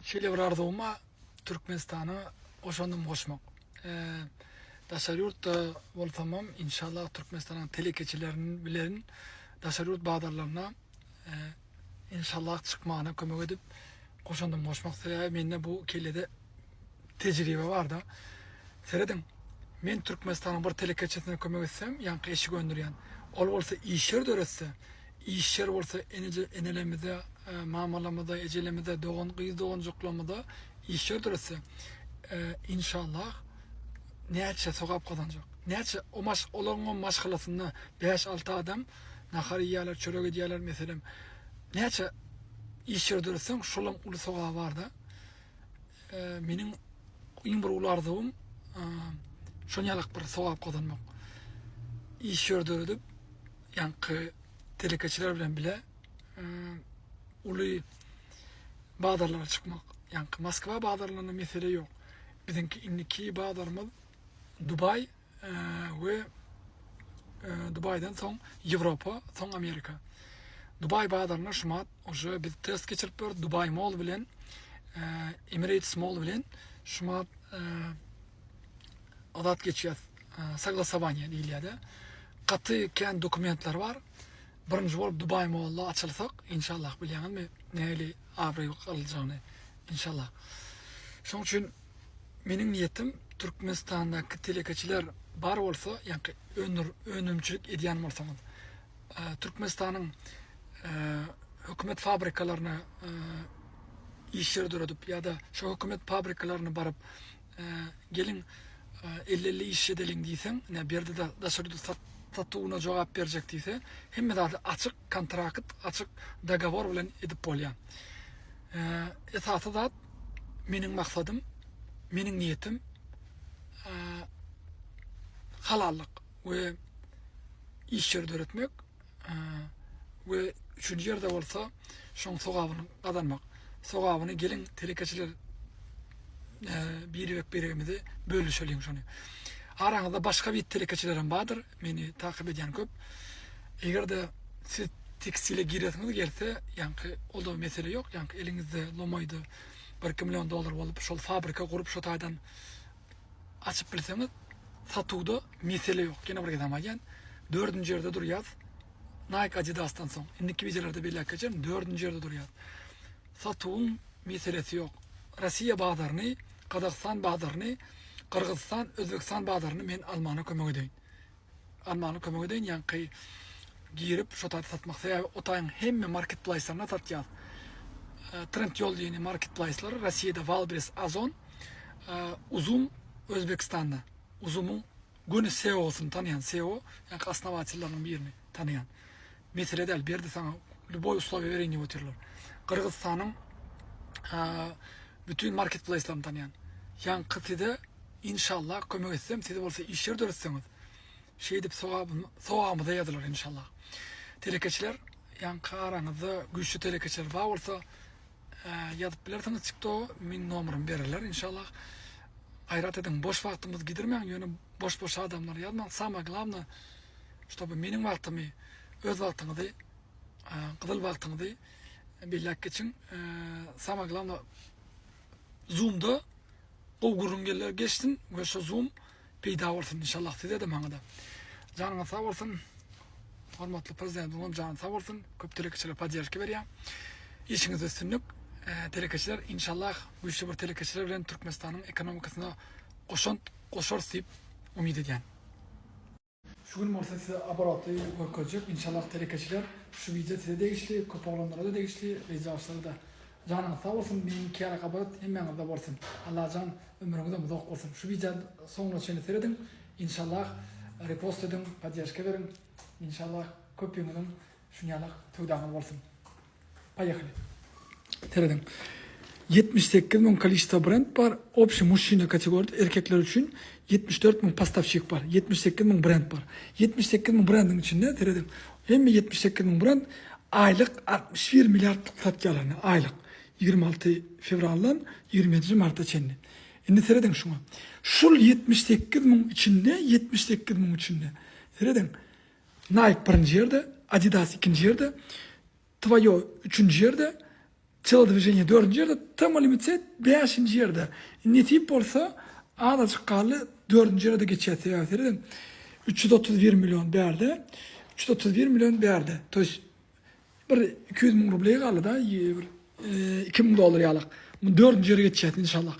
Şeýle bir arzuwym bar, Türkmenistana goşandym goşmak. Daşary ýurtda bolsamam, inşallah Türkmenistanyň telekeçilerini bilen daşary ýurt bazarlaryna inşallah çykmagyna kömek edip goşandym goşmak. Sebäbi mende bu kellede tejribe barda. Serediň, men Türkmenistanyň bir telekeçisine kömek etsem, ýaňky eşik öndürýän. Ol bolsa iş ýer döretse, iş ýer bolsa eneje enelerimize, mamalarymyza, ejelerimize, dogan gyz doganjyklarymyza iş ýer döretse, inşallah näçe sogap gazanjak. Näçe o maş olaryň maşgalasynda 5-6 adam nahar iýýärler, çörek edýärler meselem. Näçe iş ýer döretseň, şolaň uly sogaby barda. Meniň iň bir uly arzuwym şon ýalak bir sogap gazanmak. Iş ýer döredip, ýaňky telekeçiler bilen bile uly bazarlara çykmak. Ýaňky Moskwa bazarlarynda mesele ýok. Biziňki indiki bazarymyz Dubaý we Dubaýdan soň Ýewropa, soň Amerika. Dubaý bazaryna şumat uje biz test geçirip ýörüs Dubaý Mall bilen Emirates Mall bilen şumat azat geçýär soglasowaniýe diýilýär-de. Gaty kän dokumentler bar. Birinji bolup Dubaý Mallda açylsak, inşallah bilýäňizmi nähili abraý aljagyny inşallah. Şonuň üçin Meniň niýetim Türkmenistandaky telekeçiler bar bolsa, ýaňky öndür önümçilik edýän bolsaňyz, Türkmenistanyň hökümet fabrikalaryna iş ýeri döredip ýa-da şo hökümet fabrikalaryna baryp geliň elli-elli iş edeliň diýseň, ine bu ýerde daşary ýurt satuwyna jogap berjek diýse, hemme zady açyk kontrakt, açyk dogowor bilen edip bolýar. Esasy zat meniň maksadym, meniň niýetim halallyk we iş ýeri döretmek we üçünji ýerde bolsa şoň sogabyny gazanmak. Sogabyny geliň telekeçiler birek-biregimizi bölüşeliň şony. Araňyzda başga bir telekeçilerem bardyr, meni takyp edýän köp. Eger-de siz tekstile giresiňiz gelse, ýaňky o-da mesele ýok, ýaňky eliňizde lomaýda bir-iki million dollar bolup, şol fabrika gurup şo taýdan açyp bilseňiz, satuwda mesele ýok. Ýene bir gezek aýdýan, dördünji ýerde durýas. Nike, Adidasdan soň. Indiki wideolarda belläp geçerin, dördünji ýerde durýas. Satuwyň meselesi ýok. Rossiýa bazaryny, Gazagystan bazaryny, Gyrgyzystan, Özbegistan bazaryny men almana kömek edeýin. Almana kömek edeýin, ýaňky girip şo taýda satmak. Sebäbi o taýyň hemme marketplaýslarynda satýas. Trendyol diýeni marketplaýslar Rossiýada Wildberries, Ozon, Uzum Özbegistanda. Uzumyň göni CEO-syny tanaýan, CEO, ýaňky osnowatelleriniň birini tanaýan. Mesele däl, berdi saňa lýuboý uslowiýa bereýin diýip otyrlar. Gyrgyzystanyň bütin marketplaýslaryny tanaýan. Ýaňky size inşallah kömek etsem, siz bolsa iş ýer döretseňiz, şeýdip sogabym, sogabymyza ýazylar inşallah. Telekeçiler, ýaňky araňyzda güýçli telekeçiler bar bolsa, ýazyp bilersiňiz TikToga, meň nomerymy bererler inşallah. Gaýrat ediň, boş wagtymyzy gidirmäň, ýöne boş-boş adamlara ýazmaň, samое glawnoe, Ştoby meniň wagtymy, öz wagtyňyzy, gyzyl wagtyňyzy belläp geçiň. Samое glawnoe Zoomda gowy gürrüň geçsin we şo Zoom peýda bolsun inşallah size-de maňa-da. Janyňyz sag bolsun. Hormatly prezidentimiziň jany sag bolsun. Köp telekeçilere podderşka berýär. Işiňizde üstünlik. Telekeçiler inşallah güýçli bir telekeçiler bilen Türkmenistanyň ekonomikasyna goşant goşarys diýip umyt edýän. Şu gün bolsa size oboroty görkezjek inşallah telekeçiler şu wideo size degişli köp oglanlara-da degişli gyz ýaşlara-da janyňyz sag bolsun meniňki ýaly oborot hemmäňizde bolsun Allajan ömrüňizem uzak bolsun şu wideo soňuna çenli serediň inşallah repost ediň podderşka beriň inşallah köpüňiziň şunýalak söwdaňyz bolsun. Poýehali. Serediň. 78 müň koliçestvo brend bar. Obşi muşçina kategoriýada erkekler üçin 74 müň postawşik bar. 78 müň brend bar. 78 müň brendiň içinde serediň. Hemme 78 müň brend aýlyk 61 milliardlyk satýarlar. Aýlyk. 26 fewraldan 27 marta çenli. Indi serediň şuňa. Şul 78 müň içinde, 78 müň içinde. Serediň. Nike birinji ýerde, Adidas ikinji ýerde, Twayo üçünji ýerde. Telodwiženiýe dördünji ýerde, Tm Limited bäşinji ýerde. Nesip bolsa azajyk galdy, dördünji ýere-de geçýär sebäbi serediň 331 million bärde, 331 million bärde. To ýest bir 200 müň rubleý galdy-da, bir 2000 dollar ýalak. Muny dördünji ýere geçýäs inşallah.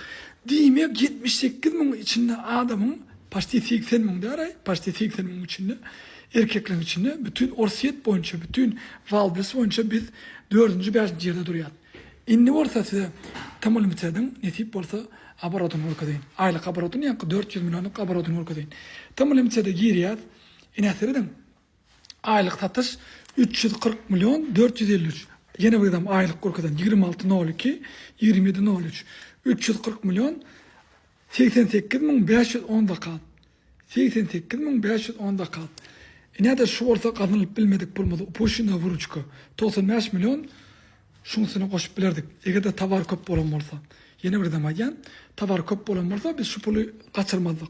Diýmek 78 müň içinde adamyň paçti 80 müň däl-aý, paçti 80 müň içinde erkekleriň içinde bütin Orsýet boýunça, bütin Wildberries boýunça biz dördünji, bäşinji ýerde durýas. Indi bolsa size Tm Limited-iň nesip bolsa oborodyny görkezeýin. Aýlyk oborodyny ýaňky 400 millionlyk oborodyny görkezeýin. Tm Limited-e girýäs. Ine serediň. Aýlyk satyş 340 million 453. Ýene bir gezem aýlyk görkezen 26 02 27 03. 340 million 88 müň 510 zakaz. 88510 zakaz. Ine-de şu bolsa gazanylyp bilmedik pulumyz upuşina wruçka. 95 million şuň üstüne goşup bilerdik. Eger-de towar köp bolan bolsa. Ýene bir gezem aýdýan, towar köp bolan bolsa biz şu puly gaçyrmazdyk.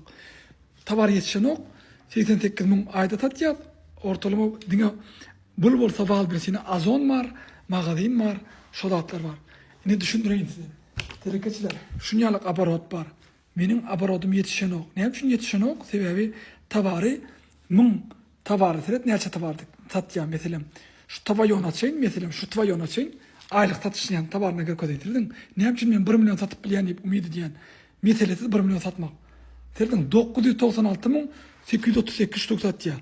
Towar ýetişenok. 88 müň aýda satýas. Ortalama diňe bul bolsa Wildberries-ine Ozon bar, magazin bar, şo zatlar bar. Indi düşündireýin size. Telekeçiler, şunýalyk oborot bar. Meniň oborodym ýetişenok. Näme üçin ýetişenok? Sebäbi towary müň towary seret näçe towar satýan meselem. Şu towaýony açaýyn meselem şu towaýony açaýyn aýlyk satyşýan towaryna görkezeýin serediň. Näme üçin men bir million satyp bilýän diýip umyt edýän. Meselesiz bir million satmak. Serediň 996 müň 838 ştuk satýar.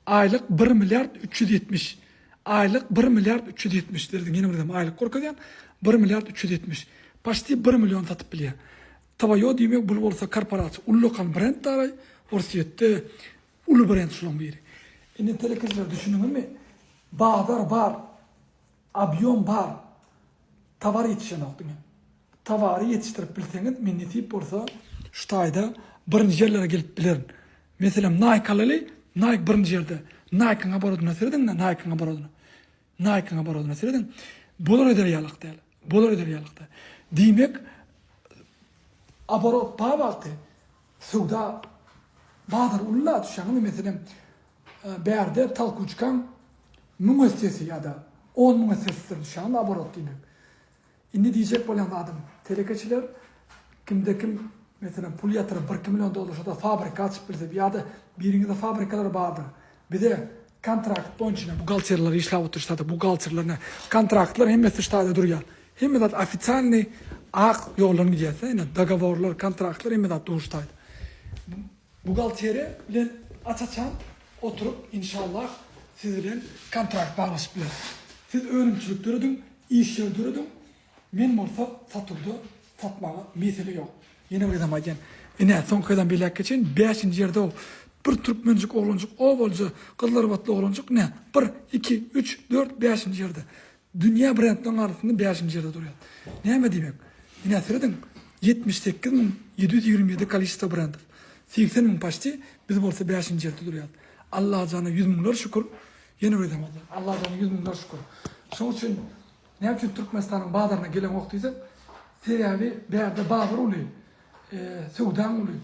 Aýlyk bir milliard 370. Aýlyk bir milliard 370. Serediň ýene bir gezek aýlyk görkezýän. Bir milliard 370. Paçti bir million satyp bilýär. Twaýo diýmek bul bolsa korporasiýa ullakan brend daraý Orsýetde uly brend şulaň biri. Indi telekeçiler düşündiňizmi? Bazar bar. Obýom bar. Towar ýetişenok diňe. Towary ýetişdirip bilseňiz men nesip bolsa şu taýda birinji ýerlere gelip bilerin. Meselem Nike alaly Nike birinji ýerde. Nike-iň oborodyna serediň-de Nike-iň oborodyna. Nike-iň oborodyna serediň. Bolar eder ýalak däl. Bolar eder ýalak däl. Diýmek oborot bar wagty söwda bazar uly-la düşýäňizmi meselem bärde talkuçkaň müň essesi ýa-da on müň essesidir düşýäňizmi oborot diýmek. Indi diýjek bolýan zadym, telekeçiler kimde kim meselem pul ýatyryp birki million dollar şoda fabrika açyp bilse ýa-da biriňizde fabrikalar bardyr. Bize kontrakt boýunça ine buhgalterler işläp otyr ştada buhgalterler ine kontraktlar hemmesi ştada durýar. Hemme zat ofitsialnyý ak ýoldan gidýär ine dogoworlar kontraktlar hemme zat dur ştada. Buhgalteriýa bilen aç-açan oturyp inşallah siz bilen kontrakt baglaşyp bileris. Siz önümçilik dörediň, iş ýeri dörediň, men bolsa satuwda satmaga mesele ýok. Ýene bir gezem aýdýan, ine soňky gezem belläp geçeýin, bäşinji ýerde o bir türkmenjik oglanjyk obalyja gyzlarbatly oglanjyk ine bir, iki, üç, dört, bäşinji ýerde. Dünýä brendleriň arasynda bäşinji ýerde durýar. Näme diýmek? Ine serediň, 78727 koliçestvo brendow. 80 müň paçti, biz bolsa bäşinji ýerde durýarys. Allajana ýüz müňler şükür. Ýene bir gezek aýdýan, Allajana ýüz müňler şükür. Şonuň üçin näme üçin Türkmenistanyň bazaryna geleňok diýsek, sebäbi bärde bazar uly, söwdaň uly.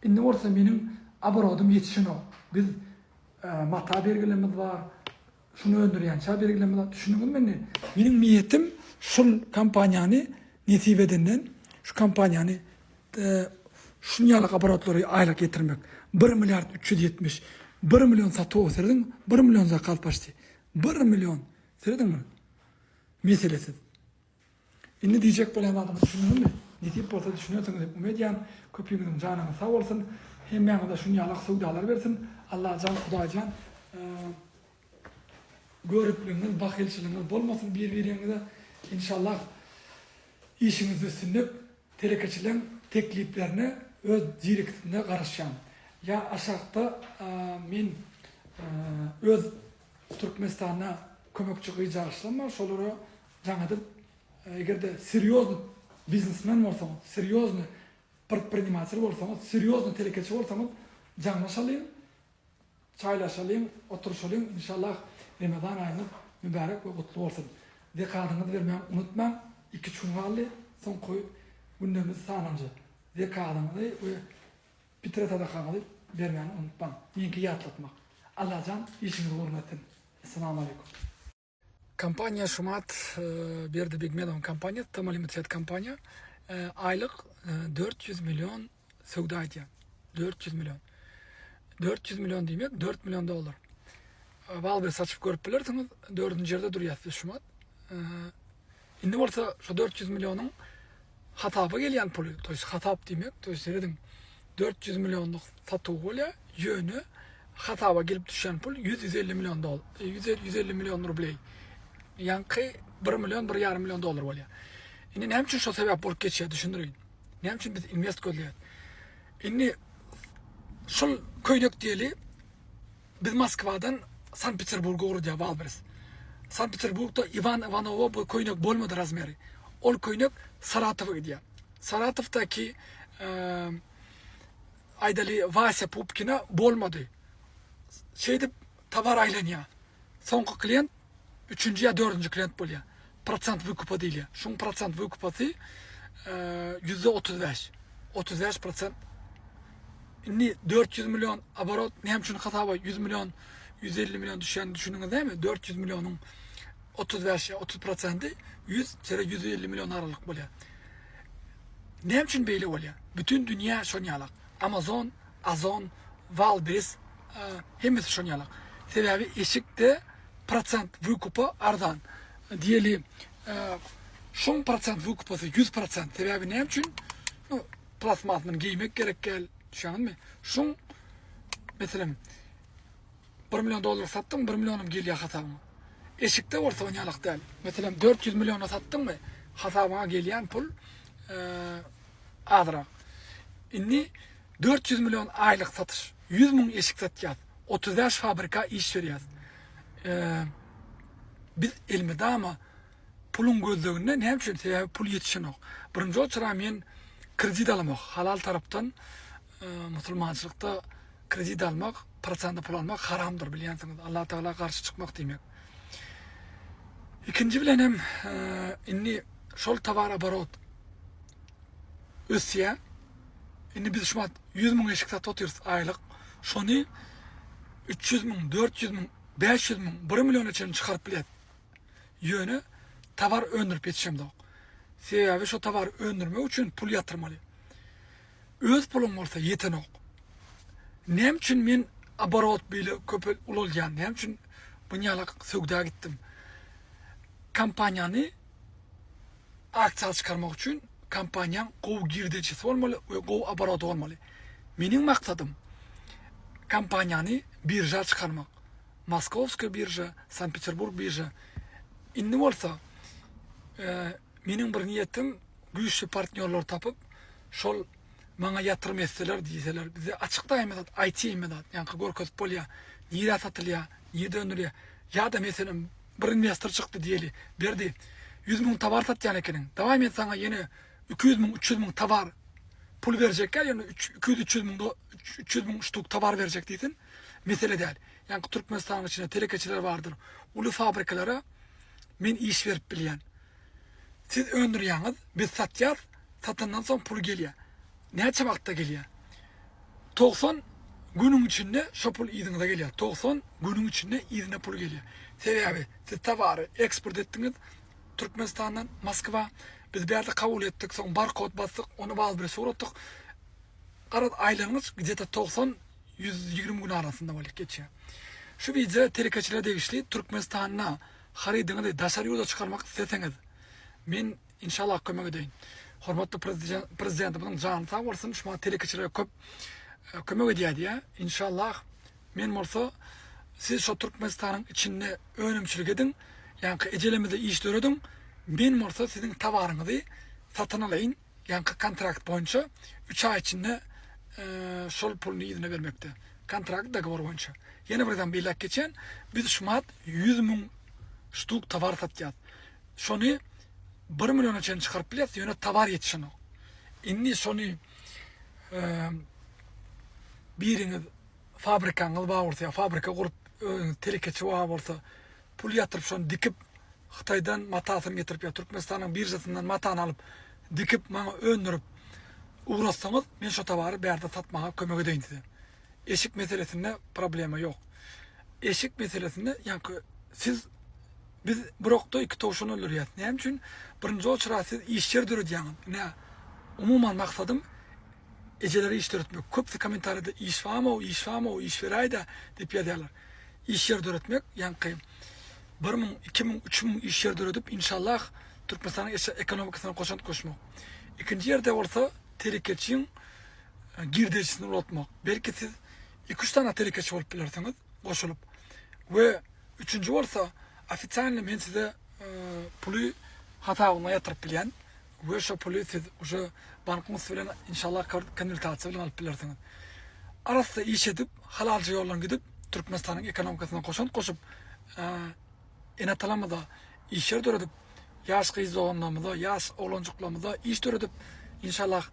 Indi bolsa meniň oborodym ýetişenok. Biz mata bergilerimiz bar, Şuny öndürýänçä belgileme zat düşündiňizmi indi? Meniň niýetim şul kompaniýany nesip edenden şu kompaniýany şun ýaly oborotlary aýlyk getirmek. 1 milliard 370 1 million satuw serediň 1 million zakaz paçti. 1 million serediň muny. Meselesiz. Indi diýjek bolýan zadyma düşündiňizmi? Nesip bolsa düşünersiňiz diýip umyt edýän. Köpüňiziň janyňyz sag bolsun. Hemmäňize şunýalak söwdalar bersin. Allajan Hudaýjan görüpligiňiz, bahylçylygyňyz bolmasyn bir-biriňize. Inşallah işiňizde üstünlik. Telekeçileň tekliplerine öz direktinde garaşýan. Ýa aşakda men öz Türkmenistanda kömekçi gyjagyçlam bar şolara jaň edip egerde serýozny biznesmen bolsaňyz, serýozny predprinimatel bolsaňyz, serýozny telekeçi bolsaňyz jaňlaşalyň, çaýlaşalyň, oturyşalyň inşallah Remezan aýyňyz mübärek we gutly bolsun. Zekadyňyzy bermäni unutmaň, iki-üç gün galdy, soňky günlerimiz sanalja. Zekadyňyzy we pitre sadakaňyzy bermäni unutmaň. Meňki ýatlatmak. Allajan işiňizi ugruna etsin. Essalamu aleýkum. Kompaniýa şumat Berdi Begmedowyň kompaniýasy, Tama Limited kompaniýa aýlyk 400 million söwda edýär. 400 million. 400 million diýmek 4 million dollar. Wildberries açyp görüp bilersiňiz. Dördünji ýerde durýas biz şumat. Indi bolsa şu 400 millionyň hasaba gelýän puly, to ýest hasap diýmek, to ýest serediň 400 millionlyk satuw bolýar, ýöne hasaba gelip düşýän pul 100-150 million dollar, 150 million rubleý. Ýaňky 1 million, 1,5 million dollar bolýar. Indi näme üçin şo sebäp bolup geçýär düşündireýin. Näme üçin biz invest gözleýäris? Indi şol köýnek diýeli Biz Moskwadan Sankt-Peterburga ugradýar Wildberries. Sankt-Peterburgda Iwan Iwanowa bu köýnek bolmady razmeri. Ol köýnek Saratowa gidýär. Saratowdaky aýdaly Wasýa Pupkina bolmady. Şeýdip towar aýlanýar. Soňky klient üçünji ýa dördünji klient bolýar. Prosent wykupa diýilýär. Şuň prosent wykupasy %35. 35 prosent. Indi 400 million oborot näme üçin hasaba 100 million 150 million düşýänini düşündiňiz dämi? 400 millionyň 35 ýa 30 prosenti 100 sere 150 million aralyk bolýar. Näme üçin beýle bolýar? Bütün dünýä şon ýalak. Amazon, Azon, Wildberries hemmesi şon ýalak. Sebäbi eşikde prosent wykupa arzan. Diýeli, şoň prosent wykupasy 100%. Sebäbi näme üçin? Nu, plastmassyny geýmek gerek gel, düşýäňizmi? Şoň meselem 1 million dollar satdyň, 1 millionam gelýär hasabyňa. Eşikde bolsa onýalak däl. Meselem 400 milliona satdyňmy, hasabyňa gelýän pul azrak. Indi 400 million aýlyk satyş, 100 müň eşik satýas, 35 fabrika iş berýäs. Biz elmydama puluň gözleginde, näme üçin? Sebäbi pul ýetişenok. Birinji oçura men kredit alamok. Halal tarapdan musulmançylykda kredit almak, prosentde pul almak haramdyr bilýänsiňiz. Allah Tagala garşy çykmak diýmek. Ikinji bilen hem indi şol towar oborot ösýär. Indi biz şu wagt 100 müň eşik satyp otyrys aýlyk. Şony 300 müň, 400 müň, 500 müň, 1 milliona çenli çykaryp bilýäs. Ýöne towar öndürip ýetişemzok. Sebäbi şo towary öndürmek üçin pul ýatyrmaly. Öz puluň bolsa ýetenok. Näme üçin men oborot beýle köp ulalýan? Näme üçin bunýalak söwda gitdim? Kompaniýany aksiýa çykarmak üçin kompaniýaň gowy girdejisi bolmaly we gowy oborody bolmaly. Meniň maksadym kompaniýany birža çykarmak. Moskowskiý birža, Sankt-Peterburg birža. Indi bolsa e, meniň bir niýetim güýçli partnýorlar tapyp, şol maňa ýatyrym etseler diýseler, bize açykda hemme zat, IT hemme zat, ýaňky görkezip bolýar, nirä satylýar, nirde öndürilýär. Ýa-da meselem bir investor çykdy diýeli, Berdi, 100 müň towar satýan ekeniň, dawaý men saňa ýene 200 müň, 300 müň towar pul berjekkä, ýöne 200-300 müň, 300 müň ştuk towar berjek diýsin, mesele däl. Ýaňky Türkmenistanyň içinde telekeçiler bardyr, uly fabrikalara men iş berip bilýän. Siz öndürýäňiz, biz satýas, satandan soň pul gelýär. Näçe wagtda gelýär? 90 günüň içinde şo pul yzyňyza gelýär. 90 günüň içinde yzyna pul gelýär. Sebäbi siz towary eksport etdiňiz Türkmenistandan Moskwa. Biz bärde kabul etdik, soň barkod basdyk, ony Wildberries ugratdyk. Garaz aýlangyç gde-to 90 120 gün arasynda bolup geçýär. Şu wideo telekeçilere degişli Türkmenistanda harydyňyzy daşary ýurda çykarmak isleseňiz, men inşallah kömek edeýin. Hormatly prezidentimiziň jany sag bolsun, şu wagt telekeçilere köp e, kömek edýär diýýär. Inşallah men bolsa siz şu Türkmenistanyň içinde önümçilik ediň, ýaňky ejelemize iş dörediň, men bolsa siziň towaryňyzy satyn alaýyn. Ýaňky kontrakt boýunça 3 aý içinde şol puluny yzyna bermekde. Kontrakt dogovor boýunça. Ýene bir gezek belläp geçýän, biz şumat 100 müň ştuk towar satýas. Şony 1 milliona çenli çykaryp bilýäs, ýöne towar ýetişenok. Indi şony biriňiz fabrikaňyz bar bolsa ýa fabrika gurup özüňiz telekeçi bar bolsa pul ýatyryp şony dikip Hytaýdan matasyny getirip ýa Türkmenistanyň biržasyndan matany alyp dikip maňa öndürip ugratsaňyz men şo towary bärde satmaga kömek edeýin size. Eşik meselesinde problema ýok. Eşik meselesinde ýaňky siz. Biz bir okda iki towşan öldürýäs. Näme üçin? Birinji oçura siz iş ýer döredýäňiz. Ine, umuman maksadym ejelere iş döretmek. Köpüsi kommentariýada iş barmy-ow, iş barmy-ow, iş beräý-dä diýip ýazýarlar. Iş ýer döretmek, ýaňky 1000, 2000, 3000 iş ýer döredip, inşallah Türkmenistanyň ekonomikasyna goşant goşmak. Ikinji ýerde bolsa telekeçiň e, girdejisini ulaltmak. Belki siz 2-3 sany telekeçi bolup bilersiňiz goşulyp. We üçünji bolsa ofisialny men size e, puly hasabyňa ýatyryp bilýän we şo puly siz uje bankyň üsti bilen inşallah konwertasiýa bilen alyp bilersiňiz. Arassa iş edip, halalja ýoldan gidip, Türkmenistanyň ekonomikasyna goşant goşup, e, ene-atalarymyza iş ýer döredip, ýaş gyz doganlarymyza, ýaş oglanjyklarymyza iş döredip, inşallah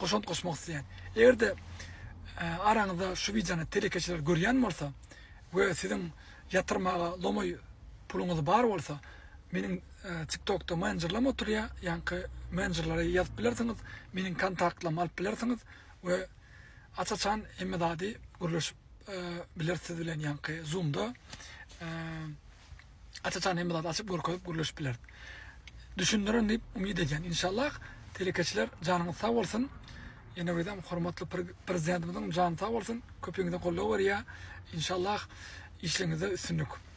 goşant goşmak isleýän. Eger-de e, araňyzda şu wideony telekeçiler görýän bolsa we siziň ýatyrmaga lomaý puluňyz bar bolsa, meniň e, TikTokda menejerlerim oturýar, ýaňky menejerlere ýazyp bilersiňiz, meniň kontaktlarymy alyp bilersiňiz we aç-açan hemme zady gürleşip e, bileris siz bilen ýaňky Zoomda. E, aç-açan hemme zady açyp görkezip gürleşip bileris. Düşündirin diýip umyt edýän. Inşallah telekeçiler janyňyz sag bolsun. Ýene bir gezek hormatly prezidentimiziň jany sag bolsun. Köpüňize goldaw berýär. Inşallah işleriňizde üstünlik.